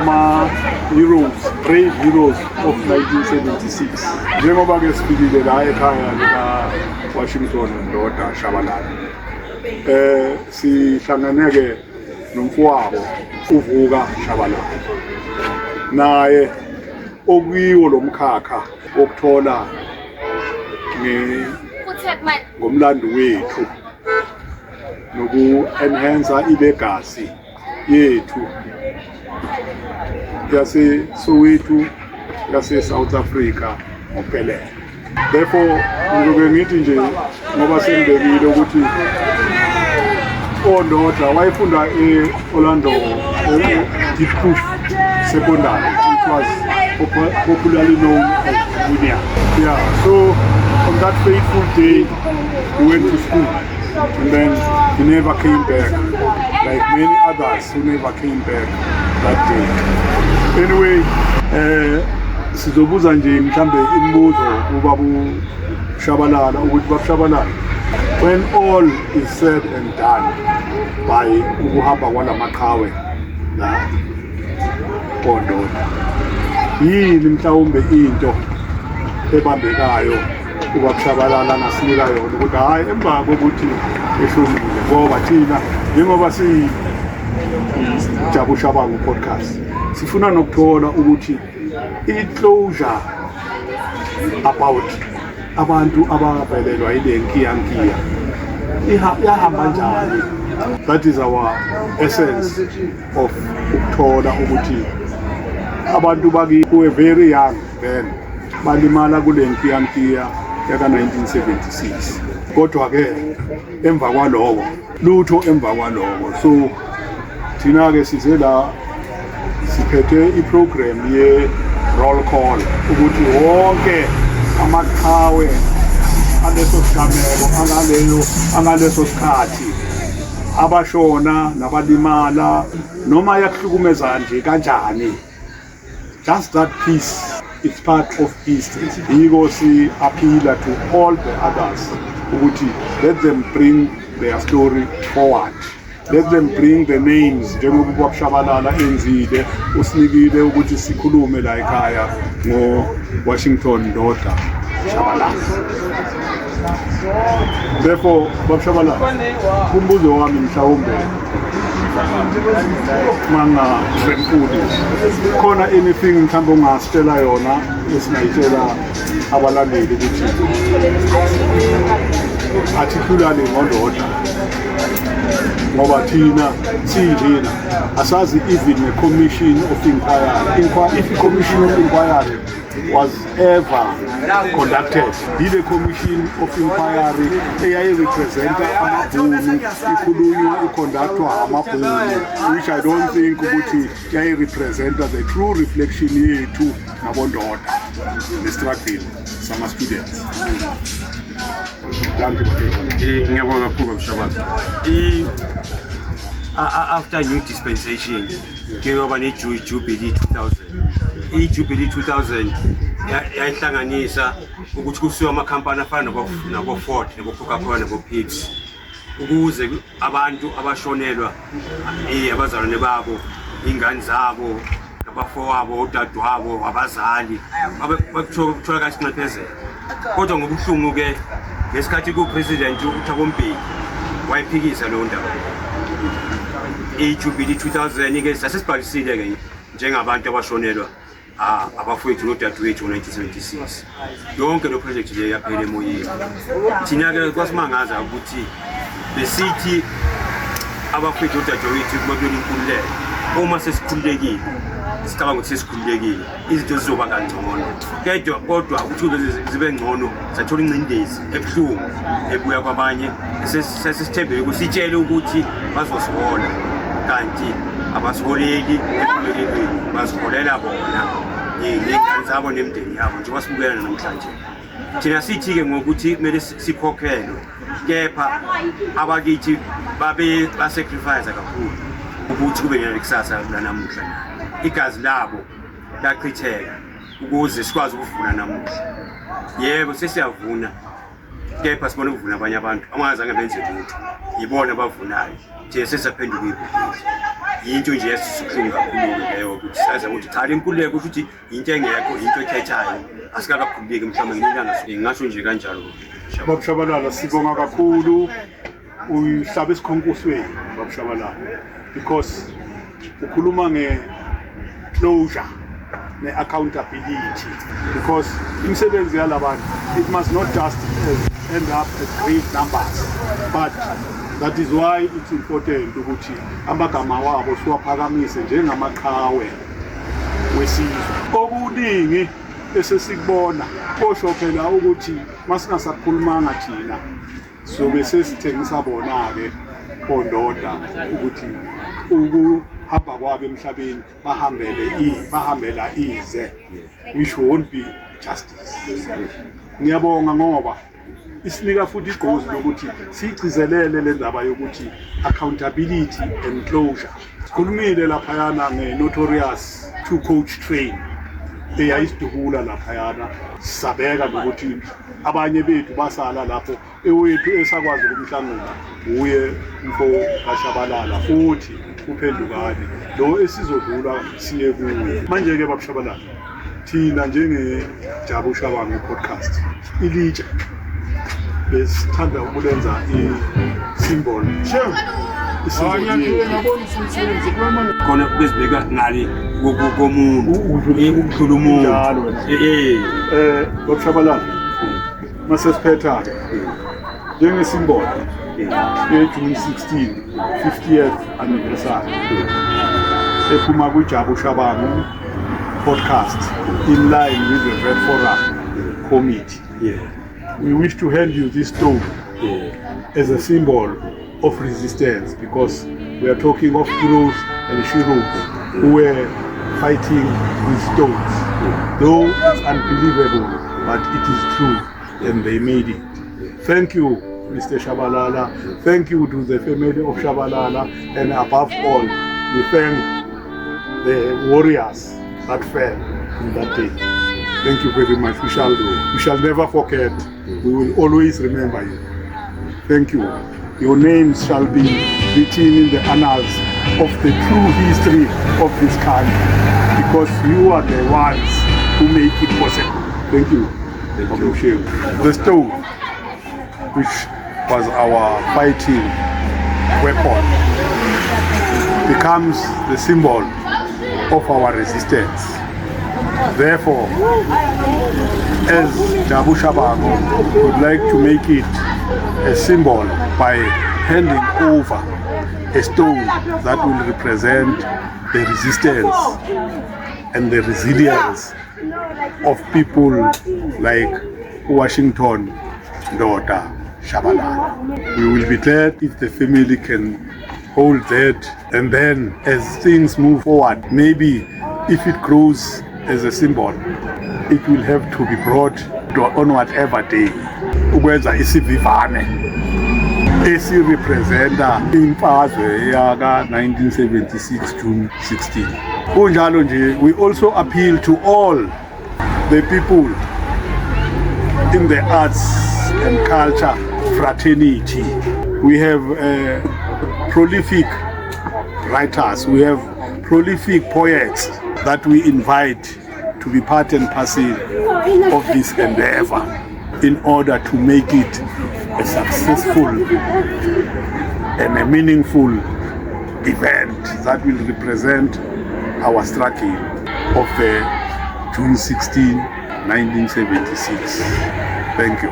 Ama-heroes, brave heroes of 1976. Njengoba-ke sifikile la ekhaya lika-Washington Ndoda Shabalala, sihlangene-ke nomfowabo uVuka Shabalala, naye okuyiwo lo mkhakha wokuthola ngomlando wethu noku-enhance i-legacy yethu yase-Soweto, yase-South Africa ngokuphelele. Therefore ngizoke ngithi nje, ngoba sengibekile ukuthi oNdoda wayefunda e-Orlando Diepkloof Secondary, which was popularly known as Junior. Yeah, so on that fateful day he went to school and then he never came back, like many others who never came back that day. Anyway, sizobuza nje mhlambe imibuzo ubaba uShabalala ukuthi, baba Shabalala, when all is said and done by ukuhamba kwalamaqhawe la oNdoda, yini mhlawumbe into ebambekayo ubaba Shabalala angasinika yona ukuthi hhayi, emva kokuthi ehlomile, ngoba thina njengoba siyi Jabu Shabangu podcast sifuna nokuthola ukuthi i-closure about abantu abavelelwa yile nkiyankiya yahamba njani? That is our essence of ukuthola ukuthi abantu bakithi were very young then, balimala kule nkiyankiya yaka-1976, kodwa-ke emva kwaloko lutho, emva kwaloko. So thina-ke size la siphethe i-program ye-roll call ukuthi wonke amaqhawe aleso sigameko, angaleyo angaleso sikhathi, abashona nabalimala noma yakuhlukumeza nje kanjani, just that piece is part of history. Yiko si-appeala to all the others ukuthi let them bring their story forward, let them bring the names, njengoba ubaba Shabalala enzile, usinikile ukuthi sikhulume la ekhaya ngo-Washington Ndoda Shabalala. Therefore, baba Shabalala, kumbuzo wami mhlawumbe mangavenkulu khona anything mhlawumbe ungasitshela yona esingayitshela abalandeli ukuthi particularly ngoNdoda, ngoba thina sinjena asazi even ne-commission of inquiry, if i-commission of inquiry was ever conducted. Yile commission of inquiry eyayirepresenta amabhunu, ikhulunywa, iconductwa amabhunu, which I don't think ukuthi yayirepresenta the true reflection yethu nabondoda ne-struggle sama-students. Thank you. Ngiyabonga kakhulu, Mshabazi. After new dispensation ke kwaba ne-Jubilee 2000. I-Jubilee 2000 yayihlanganisa ukuthi kusuke amakhampani afana nabo-Ford, nabo-Coca-Cola, nabo-Pepsi, ukuze abantu abashonelwa abazalwane babo, iy'ngane zabo, abafowabo, odadewabo, abazali, bakuthola kasinxephezelo. Kodwa ngobuhlungu-ke, ngesikhathi ku-president uThabo Mbeki wayiphikisa leyo ndaba, i-Jubilee 2000-ke. Sasesibhalisile-ke njengabantu abashonelwa abafowethu nodadewethu ngo-1976. Yonke lo project le yaphela emoyeni. Thina-ke kwasimangaza ukuthi besithi abafowethu nodadewethu kuma kuyona inkululeko, uma sesikhululekile, sicabanga ukuthi sesikhululekile izinto zizoba kangcono, kodwa ukuthi zibe ngcono sathola ingcindezi ebuhlungu ebuya kwabanye sesithembele ukuthi sitshele ukuthi bazosihola, kanti abasiholeli empumelelweni, baziholela bona ney'ngane zabo nemindeni yabo, njengoba sibukela namhlanje. Thina sithi-ke ngokuthi kumele sikhokhelwe, kepha abakithi babe basacrifice kakhulu ukuthi kube nalekusasa lanamuhla. Igazi labo lachitheka ukuze sikwazi ukuvuna namuhla. Yebo, sesiyavuna, kepha sibona ukuvuna abanye abantu abangazange benze lutho, yibona abavunayo, thina sesaphenduka ibhubhisi. Yinto nje esisibuhlungu kakhulu leyo, ukuthi saze ukuthi cha, le nkululeko kusho ukuthi into engekho, into ekhethayo, asikakakhululeki. Mhlawumbe ngelinye ilanga ngingasho nje kanjalo. Babushabalala, sibonga kakhulu. Uyihlaba esikhonkosweni, Babushabalala, because ukhuluma nge-closure ne-accountability, because imisebenzi yalabantu, it must not just end up as grave numbers, but that is why it's important ukuthi amagama wabo siwaphakamise njengamaqhawe wesizwe. Okuningi esesikubona kosho phela ukuthi masingasakhulumanga thina, sobe sesithengisa bona-ke ondoda ukuthi ukuhamba kwabo emhlabeni bahambela ize, which won't be justice. Ngiyabonga ngoba isinika futhi igqozi lokuthi siyigcizelele le ndaba yokuthi accountability and closure. Sikhulumile laphayana nge-notorious two coach train eyayisidubula laphayana, sabeka nokuthi abanye bethu basala lapho. Ewethu esakwazi ukumhlangula uye umfo kaShabalala, futhi uphendukane lo esizodlula siye kuye. Manje-ke, babushabalala, thina njengeJabu Shabangu podcast, ilitshe besithanda ukulenza i-symbol, i-symbol yethu. Khona bezibeka ngale komuntu, ukudlula umuntu. Njalo wena. Babushabalala, mase siphetha ke, njenge-symbol ye-June 16 50th anniversary ephuma kwiJabu Shabangu podcast in line with the Red Forum committee, we wish to hand you this stone as a symbol of resistance, because we are talking of heroes and sheroes who were fighting with stones. Though it's unbelievable, but it is true, and they made it. Thank you, Mr. Shabalala. Thank you to the family of Shabalala, and above all, we thank the warriors that fell in that day. Thank you very much. We shall never forget. We will always remember you. Thank you. Your names shall be written in the annals of the true history of this country, because you are the ones who make it possible. Thank you. Thank you. The stone, which was our fighting weapon, becomes the symbol of our resistance. Therefore, as Jabu Shabangu would like to make it a symbol by handing over a stone that will represent the resistance and the resilience of people like Washington Ndoda Shabalala. We will be glad if the family can hold that, and then as things move forward, maybe if it grows as a symbol, it will have to be brought to on whatever day ukwenza isivivane esirepresenta imfazwe yaka 1976 June 16. Kunjalo nje, we also appeal to all the people in the arts and culture fraternity. We have prolific writers, we have prolific poets that we invite to be part and parcel of this endeavor in order to make it a successful and a meaningful event that will represent our struggle of the June 16, 1976. Thank you.